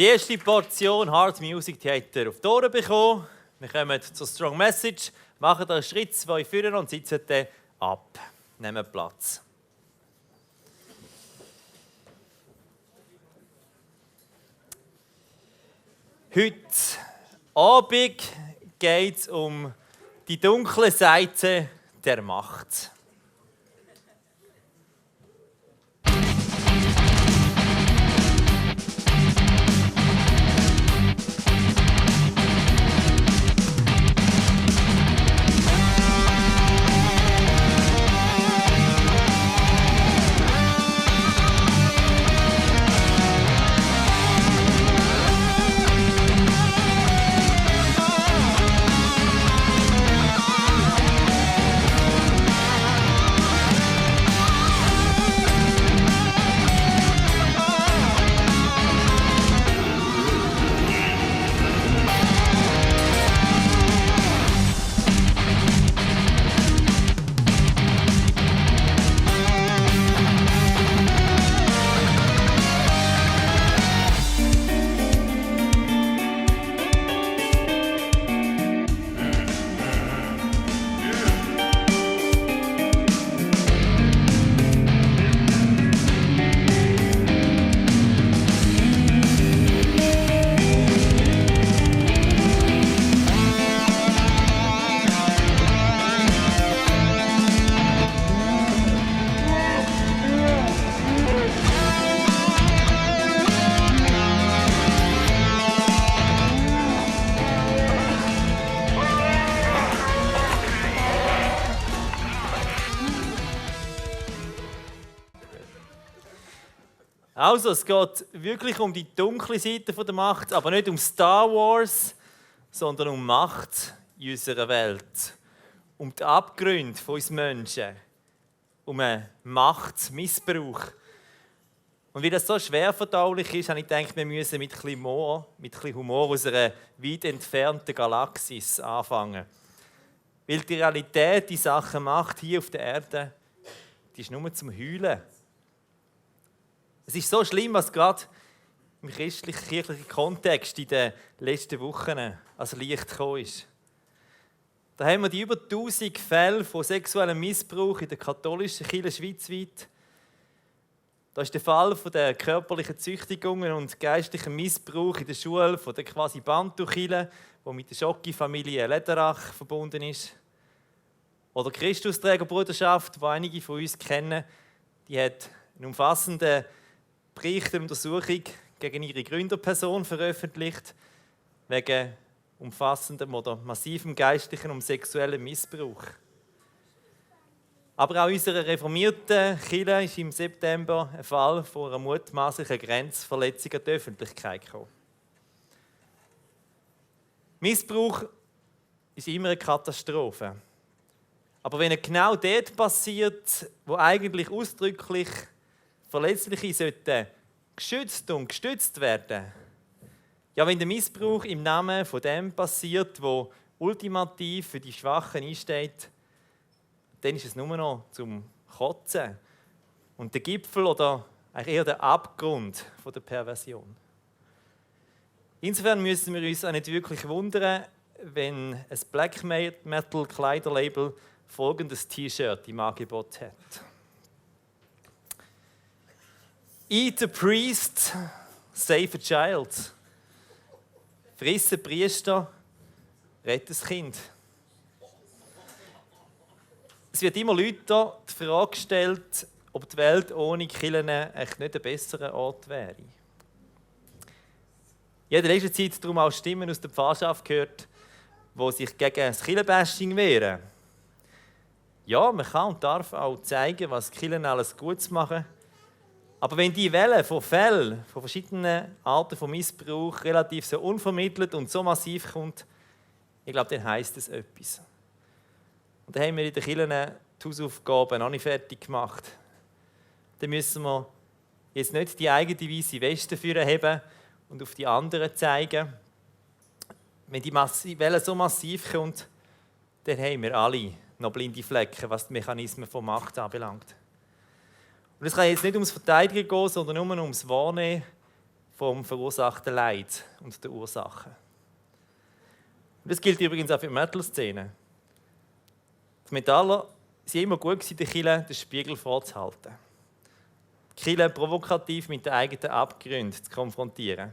Die erste Portion Hard Music die habt ihr auf die Ohren bekommen. Wir kommen zur Strong Message, machen einen Schritt 2 führen und sitzen dann ab. Nehmen Platz. Heute Abend geht es um die dunkle Seite der Macht. Also, es geht wirklich um die dunkle Seite der Macht, aber nicht um Star Wars, sondern um Macht in unserer Welt. Um die Abgründe von uns Menschen. Um einen Machtmissbrauch. Und wie das so schwer verdaulich ist, habe ich gedacht, wir müssen mit ein bisschen Humor aus einer weit entfernten Galaxis anfangen. Weil die Realität, die Sachen macht hier auf der Erde, die ist nur zum Heulen. Es ist so schlimm, was gerade im christlich-kirchlichen Kontext in den letzten Wochen als Licht gekommen ist. Da haben wir die über 1000 Fälle von sexuellem Missbrauch in der katholischen Kirche schweizweit. Da ist der Fall von der körperlichen Züchtigungen und geistlichen Missbrauch in der Schule von der quasi Bantu-Kirche, die mit der Schocki-Familie Lederach verbunden ist. Oder die Christusträgerbruderschaft, die einige von uns kennen, die hat einen umfassenden Bericht der Untersuchung gegen ihre Gründerperson veröffentlicht, wegen umfassendem oder massivem geistlichen und sexuellem Missbrauch. Aber auch in unserer reformierten Kirche ist im September ein Fall von einer mutmaßlichen Grenzverletzung an die Öffentlichkeit gekommen. Missbrauch ist immer eine Katastrophe. Aber wenn er genau dort passiert, wo eigentlich ausdrücklich Verletzliche sollten geschützt und gestützt werden. Ja, wenn der Missbrauch im Namen von dem passiert, wo ultimativ für die Schwachen einsteht, dann ist es nur noch zum Kotzen. Und der Gipfel oder eigentlich eher der Abgrund von der Perversion. Insofern müssen wir uns auch nicht wirklich wundern, wenn ein Black Metal Kleiderlabel folgendes T-Shirt im Angebot hat. Eat a priest, save a child. Friss ein Priester, rette ein Kind. Es wird immer lauter die Frage gestellt, ob die Welt ohne Kirchen echt nicht ein besserer Ort wäre. Ich habe in letzter Zeit darum auch Stimmen aus der Pfarrschaft gehört, die sich gegen das Kirchenbashing wehren. Ja, man kann und darf auch zeigen, was die Kirchen alles Gutes machen. Aber wenn die Welle von Fällen, von verschiedenen Arten von Missbrauch relativ so unvermittelt und so massiv kommt, ich glaube, dann heisst es etwas. Und dann haben wir in den Kirchen die Hausaufgaben noch nicht fertig gemacht. Dann müssen wir jetzt nicht die eigene weiße Weste haben und auf die anderen zeigen. Wenn die Welle so massiv kommt, dann haben wir alle noch blinde Flecken, was die Mechanismen von Macht anbelangt. Und es kann jetzt nicht ums Verteidigen gehen, sondern nur ums Wahrnehmen, vom verursachten Leid und der Ursachen. Und das gilt übrigens auch für die Metal-Szene. Die Metaller waren immer gut gewesen, den Kirchen den Spiegel vorzuhalten. Die Kirchen provokativ mit den eigenen Abgründen zu konfrontieren.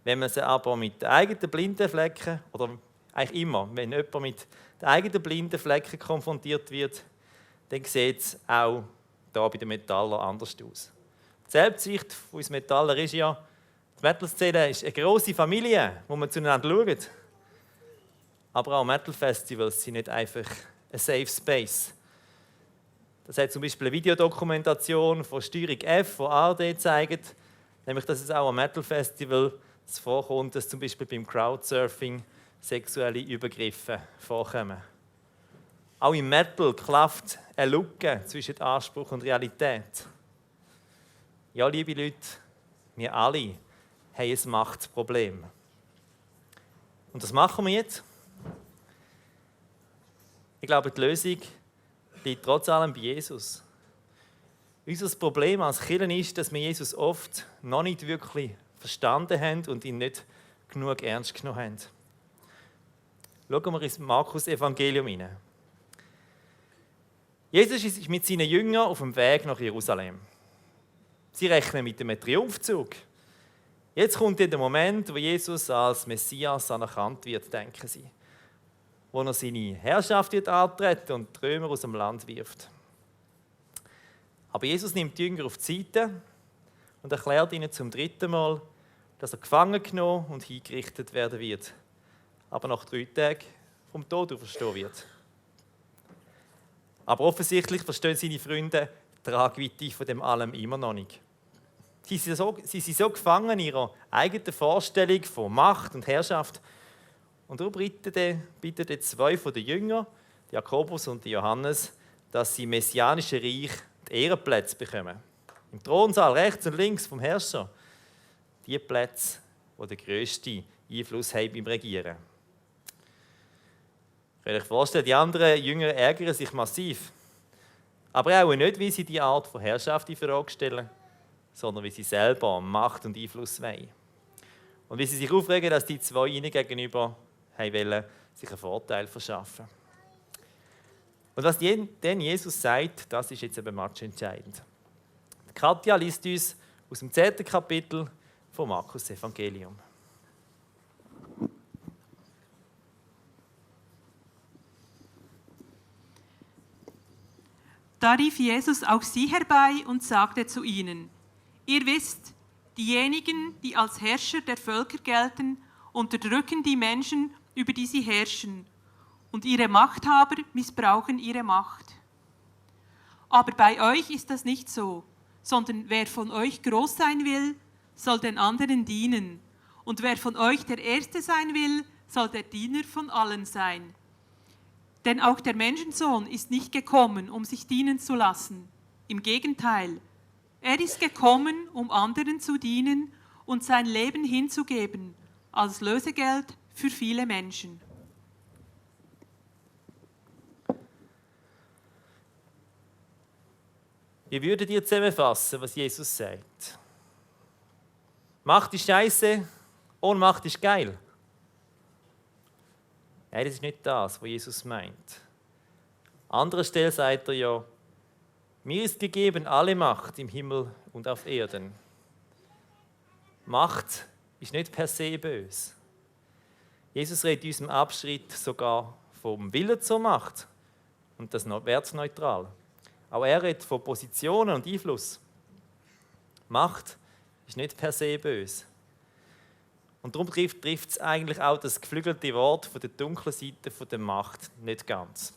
Wenn man sie aber mit den eigenen blinden Flecken, oder eigentlich immer, wenn jemand mit den eigenen blinden Flecken konfrontiert wird, dann sieht es auch hier bei den Metallern anders aus. Die Selbstsicht von uns Metaller ist ja, die Metal-Szene ist eine grosse Familie, wo man zueinander schaut. Aber auch Metal-Festivals sind nicht einfach ein Safe Space. Das hat zum Beispiel eine Videodokumentation von Steuerung F von ARD gezeigt, nämlich dass es auch am Metal-Festival vorkommt, dass zum Beispiel beim Crowdsurfing sexuelle Übergriffe vorkommen. Auch im Metal klafft eine Lücke zwischen Anspruch und Realität. Ja, liebe Leute, wir alle haben ein Machtproblem. Und das machen wir jetzt. Ich glaube, die Lösung liegt trotz allem bei Jesus. Unser Problem als Kirchen ist, dass wir Jesus oft noch nicht wirklich verstanden haben und ihn nicht genug ernst genommen haben. Schauen wir ins Markus-Evangelium hinein. Jesus ist mit seinen Jüngern auf dem Weg nach Jerusalem. Sie rechnen mit einem Triumphzug. Jetzt kommt der Moment, wo Jesus als Messias anerkannt wird, denken sie. Wo er seine Herrschaft wird antreten und die Römer aus dem Land wirft. Aber Jesus nimmt die Jünger auf die Seite und erklärt ihnen zum 3. Mal, dass er gefangen genommen und hingerichtet werden wird, aber nach 3 Tagen vom Tod auferstehen wird. Aber offensichtlich verstehen seine Freunde die Tragweite von dem allem immer noch nicht. Sie sind so gefangen in ihrer eigenen Vorstellung von Macht und Herrschaft. Und darum bitten 2 von den Jüngern, Jakobus und Johannes, dass sie im messianischen Reich die Ehrenplätze bekommen. Im Thronsaal rechts und links vom Herrscher. Die Plätze, die den grössten Einfluss haben beim Regieren. Ich kann euch vorstellen, die anderen Jünger ärgern sich massiv. Aber auch nicht, wie sie die Art von Herrschaft in Frage stellen, sondern wie sie selber Macht und Einfluss wollen. Und wie sie sich aufregen, dass die 2 ihnen gegenüber wollen, sich einen Vorteil verschaffen. Und was denn Jesus sagt, das ist jetzt eben entscheidend. Katja liest uns aus dem 10. Kapitel vom Markus-Evangelium. Da rief Jesus auch sie herbei und sagte zu ihnen: Ihr wisst, diejenigen, die als Herrscher der Völker gelten, unterdrücken die Menschen, über die sie herrschen, und ihre Machthaber missbrauchen ihre Macht. Aber bei euch ist das nicht so, sondern wer von euch groß sein will, soll den anderen dienen, und wer von euch der Erste sein will, soll der Diener von allen sein. Denn auch der Menschensohn ist nicht gekommen, um sich dienen zu lassen. Im Gegenteil, er ist gekommen, um anderen zu dienen und sein Leben hinzugeben, als Lösegeld für viele Menschen. Wie würdet ihr zusammenfassen, was Jesus sagt? Macht ist scheiße, ohne Macht ist geil. Nein, das ist nicht das, was Jesus meint. An anderer Stelle sagt er ja: Mir ist gegeben alle Macht im Himmel und auf Erden. Macht ist nicht per se böse. Jesus redet in diesem Abschnitt sogar vom Willen zur Macht und das wertneutral. Auch er redet von Positionen und Einfluss. Macht ist nicht per se böse. Und darum trifft es eigentlich auch das geflügelte Wort von der dunklen Seite der Macht nicht ganz.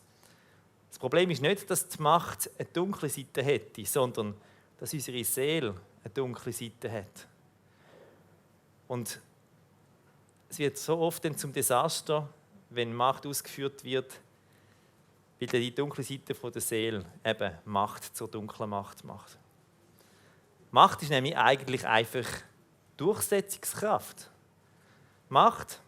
Das Problem ist nicht, dass die Macht eine dunkle Seite hätte, sondern dass unsere Seele eine dunkle Seite hat. Und es wird so oft dann zum Desaster, wenn Macht ausgeführt wird, weil die dunkle Seite der Seele eben Macht zur dunklen Macht macht. Macht ist nämlich eigentlich einfach Durchsetzungskraft. Macht,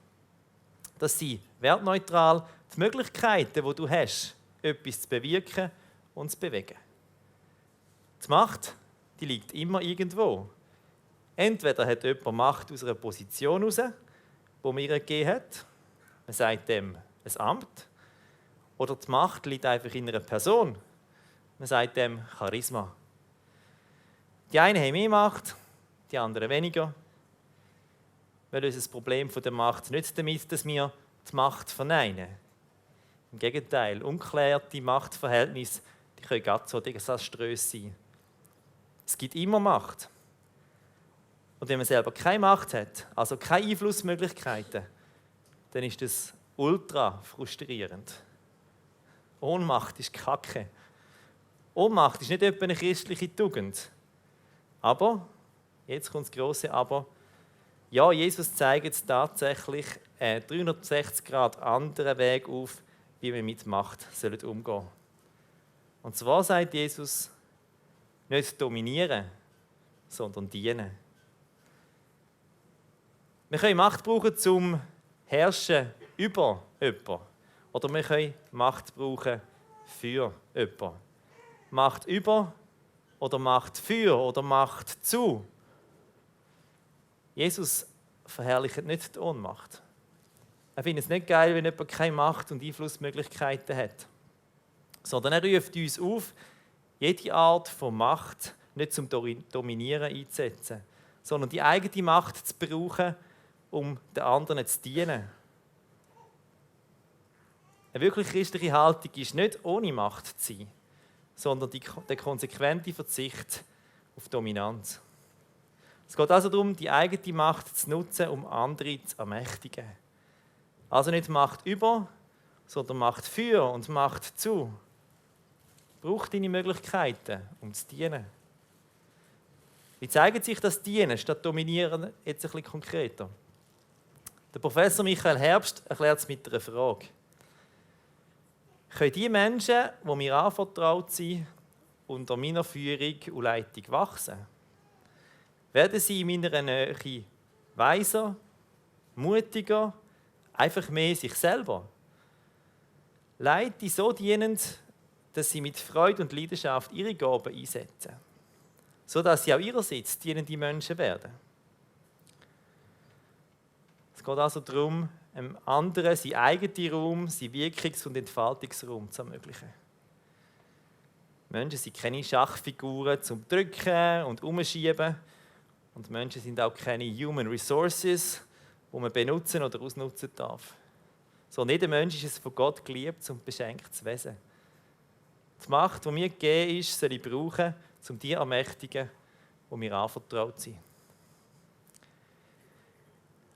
das sind wertneutral die Möglichkeiten, die du hast, etwas zu bewirken und zu bewegen. Die Macht, die liegt immer irgendwo. Entweder hat jemand Macht aus einer Position heraus, die man ihr gegeben hat. Man sagt dem ein Amt. Oder die Macht liegt einfach in einer Person. Man sagt dem Charisma. Die einen haben mehr Macht, die anderen weniger. Wir lösen das Problem von der Macht nicht damit, dass wir die Macht verneinen. Im Gegenteil, ungeklärte Machtverhältnisse die können gerade so desaströs sein. Es gibt immer Macht. Und wenn man selber keine Macht hat, also keine Einflussmöglichkeiten, dann ist das ultra frustrierend. Ohnmacht ist Kacke. Ohnmacht ist nicht etwa eine christliche Tugend. Aber, jetzt kommt das grosse Aber, ja, Jesus zeigt jetzt tatsächlich einen 360 Grad anderen Weg auf, wie wir mit Macht umgehen sollen. Und zwar sagt Jesus, nicht dominieren, sondern dienen. Wir können Macht brauchen zum Herrschen über jemanden. Oder wir können Macht brauchen für jemanden. Macht über oder Macht für oder Macht zu. Jesus verherrlicht nicht die Ohnmacht. Er findet es nicht geil, wenn jemand keine Macht und Einflussmöglichkeiten hat. Sondern er ruft uns auf, jede Art von Macht nicht zum Dominieren einzusetzen, sondern die eigene Macht zu brauchen, um den anderen zu dienen. Eine wirklich christliche Haltung ist nicht ohne Macht zu sein, sondern der konsequente Verzicht auf Dominanz. Es geht also darum, die eigene Macht zu nutzen, um andere zu ermächtigen. Also nicht Macht über, sondern Macht für und Macht zu. Brauch deine Möglichkeiten, um zu dienen. Wie zeigt sich das Dienen statt Dominieren jetzt ein bisschen konkreter? Der Professor Michael Herbst erklärt es mit einer Frage. Können die Menschen, die mir anvertraut sind, unter meiner Führung und Leitung wachsen? Werden sie in meiner Nähe weiser, mutiger, einfach mehr sich selber? Leute so dienend, dass sie mit Freude und Leidenschaft ihre Gaben einsetzen, sodass sie auch ihrerseits dienende Menschen werden. Es geht also darum, einem anderen seinen eigenen Raum, seinen Wirkungs- und Entfaltungsraum zu ermöglichen. Menschen sind keine Schachfiguren zum Drücken und Umschieben. Und Menschen sind auch keine Human Resources, die man benutzen oder ausnutzen darf. Sondern jeder Mensch ist ein von Gott geliebtes und beschenktes Wesen. Die Macht, die mir gegeben ist, soll ich brauchen, um die zu ermächtigen, die mir anvertraut sind.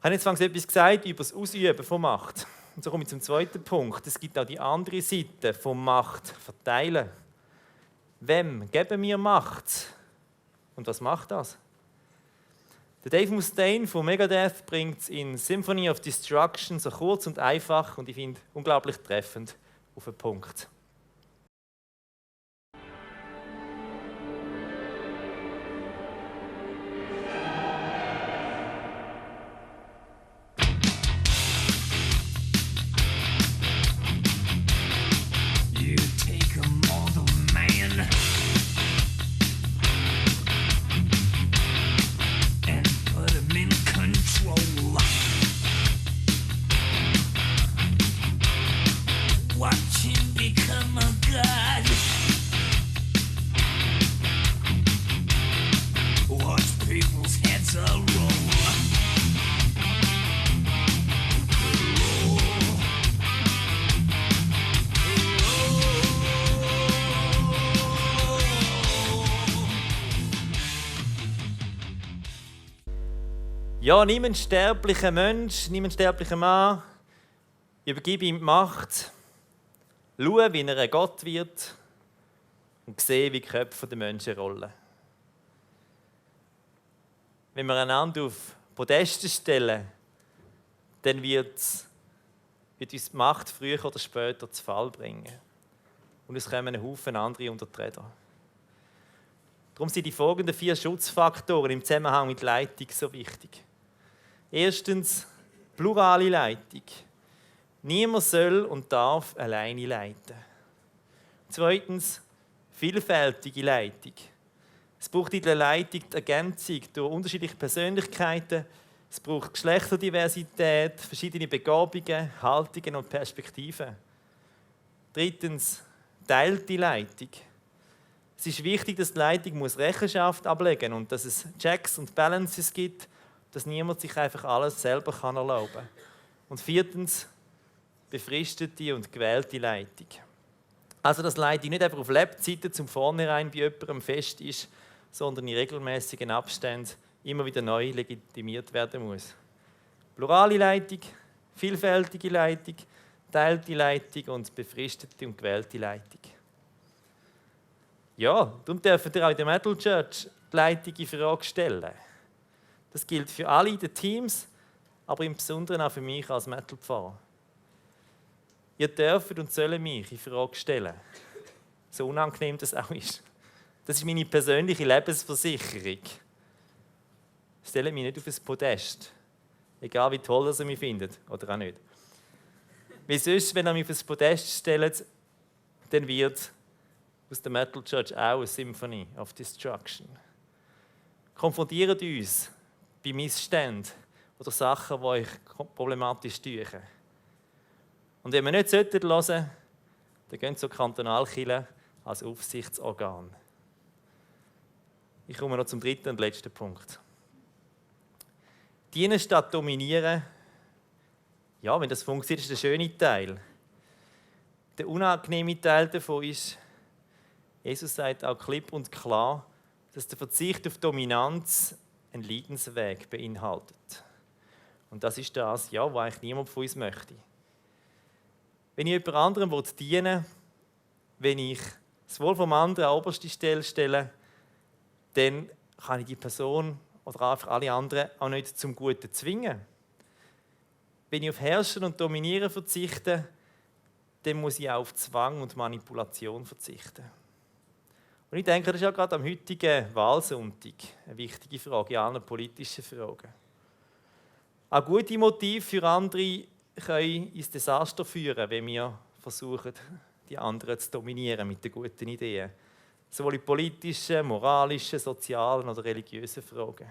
Ich habe jetzt etwas gesagt über das Ausüben von Macht. Und so komme ich zum zweiten Punkt. Es gibt auch die andere Seite von Macht verteilen. Wem geben wir Macht? Und was macht das? Der Dave Mustaine von Megadeth bringt es in Symphony of Destruction so kurz und einfach und ich finde unglaublich treffend auf den Punkt. Ja, nimm einen sterblichen Mensch, nimm einen sterblichen Mann, übergib ihm die Macht, schau, wie er ein Gott wird und sehe, wie die Köpfe der Menschen rollen. Wenn wir einander auf Podeste stellen, dann wird uns die Macht früher oder später zu Fall bringen. Und es kommen einen Haufen andere unter die Räder. Darum sind die folgenden 4 Schutzfaktoren im Zusammenhang mit Leitung so wichtig. Erstens, plurale Leitung. Niemand soll und darf alleine leiten. Zweitens, vielfältige Leitung. Es braucht in der Leitung die Ergänzung durch unterschiedliche Persönlichkeiten. Es braucht Geschlechterdiversität, verschiedene Begabungen, Haltungen und Perspektiven. Drittens, teilte Leitung. Es ist wichtig, dass die Leitung Rechenschaft ablegen muss und dass es Checks und Balances gibt, dass niemand sich einfach alles selber erlauben kann. Und viertens, befristete und gewählte Leitung. Also, dass Leitung nicht einfach auf Lebzeiten zum Vornherein bei jemandem fest ist, sondern in regelmäßigen Abständen immer wieder neu legitimiert werden muss. Plurale Leitung, vielfältige Leitung, teilte Leitung und befristete und gewählte Leitung. Ja, darum dürfen ihr auch in der Metal Church die Leitung in Frage stellen. Das gilt für alle in den Teams, aber im Besonderen auch für mich als Metal-Pfarrer. Ihr dürft und sollt mich in Frage stellen. So unangenehm das auch ist. Das ist meine persönliche Lebensversicherung. Stellt mich nicht auf ein Podest. Egal wie toll ihr mich findet oder auch nicht. Weil sonst, wenn ihr mich auf ein Podest stellt, dann wird aus der Metal Church auch eine Symphony of Destruction. Konfrontiert uns bei Missständen oder Sachen, die euch problematisch tun. Und wenn wir nicht hören sollten, dann gehen zur Kantonalkirche als Aufsichtsorgan. Ich komme noch zum dritten und letzten Punkt. Dienen statt dominieren, ja, wenn das funktioniert, ist der schöne Teil. Der unangenehme Teil davon ist, Jesus sagt auch klipp und klar, dass der Verzicht auf Dominanz einen Leidensweg beinhaltet. Und das ist das, ja, was eigentlich niemand von uns möchte. Wenn ich jemand anderem dienen will, wenn ich das Wohl vom anderen an oberste Stelle stelle, dann kann ich die Person oder einfach alle anderen auch nicht zum Guten zwingen. Wenn ich auf Herrschen und Dominieren verzichte, dann muss ich auch auf Zwang und Manipulation verzichten. Und ich denke, das ist ja gerade am heutigen Wahlsonntag eine wichtige Frage in allen politischen Fragen. Auch gute Motive für andere können ins Desaster führen, wenn wir versuchen, die anderen zu dominieren mit den guten Ideen. Sowohl in politischen, moralischen, sozialen oder religiösen Fragen.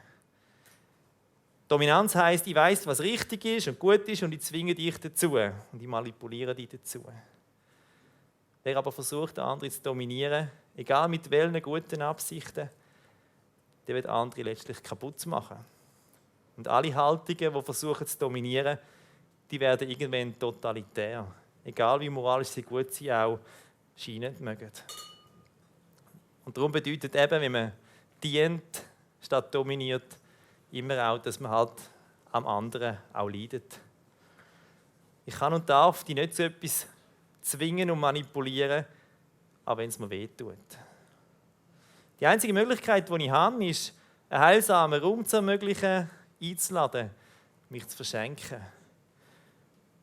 Dominanz heisst, ich weiss, was richtig ist und gut ist und ich zwinge dich dazu und ich manipuliere dich dazu. Wer aber versucht, andere zu dominieren, egal mit welchen guten Absichten, der wird andere letztlich kaputt zu machen. Und alle Haltungen, die versuchen zu dominieren, die werden irgendwann totalitär. Egal wie moralisch sie gut sind, auch scheinen mögen. Und darum bedeutet eben, wenn man dient statt dominiert, immer auch, dass man halt am anderen auch leidet. Ich kann und darf die nicht zu etwas zwingen und manipulieren, auch wenn es mir wehtut. Die einzige Möglichkeit, die ich habe, ist, einen heilsamen Raum zu ermöglichen, einzuladen, mich zu verschenken.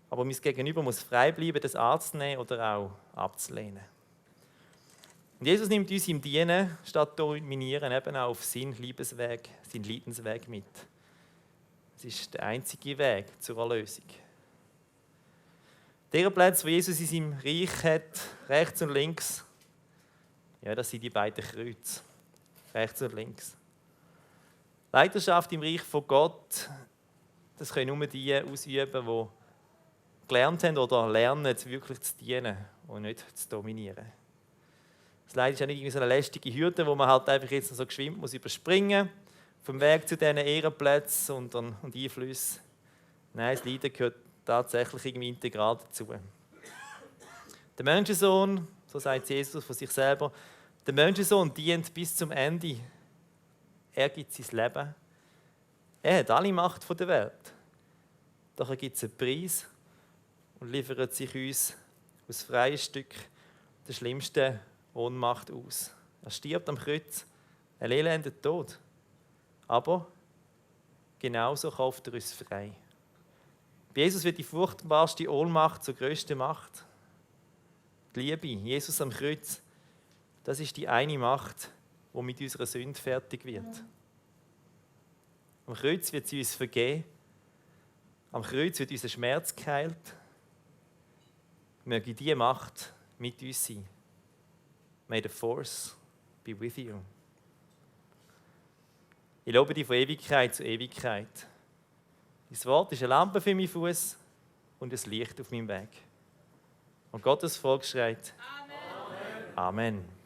Aber mein Gegenüber muss frei bleiben, das anzunehmen oder auch abzulehnen. Und Jesus nimmt uns im Dienen statt Dominieren eben auch auf seinen Liebesweg, seinen Leidensweg mit. Es ist der einzige Weg zur Erlösung. Der Platz, wo Jesus in seinem Reich hat, rechts und links, ja, das sind die beiden Kreuze, rechts und links. Leiterschaft im Reich von Gott, das können nur die ausüben, die gelernt haben oder lernen, wirklich zu dienen und nicht zu dominieren. Das Leid ist ja nicht irgendwie so eine lästige Hürde, wo man halt einfach jetzt so geschwind muss überspringen muss, vom Weg zu diesen Ehrenplätzen und Einflüssen. Nein, das Leiden gehört tatsächlich irgendwie integral dazu. Der Menschensohn, so sagt Jesus von sich selber, der Menschensohn dient bis zum Ende. Er gibt sein Leben. Er hat alle Macht der Welt. Doch er gibt einen Preis und liefert sich uns aus freiem Stück der schlimmsten Ohnmacht aus. Er stirbt am Kreuz, ein elender Tod. Aber genauso kauft er uns frei. Bei Jesus wird die furchtbarste Ohnmacht zur grössten Macht. Die Liebe, Jesus am Kreuz, das ist die eine Macht, die mit unserer Sünde fertig wird. Am Kreuz wird sie uns vergeben. Am Kreuz wird unser Schmerz geheilt. Möge diese Macht mit uns sein. May the force be with you. Ich lobe dich von Ewigkeit zu Ewigkeit. Dein Wort ist eine Lampe für meinen Fuß und ein Licht auf meinem Weg. Und Gottes Volk schreit: Amen. Amen.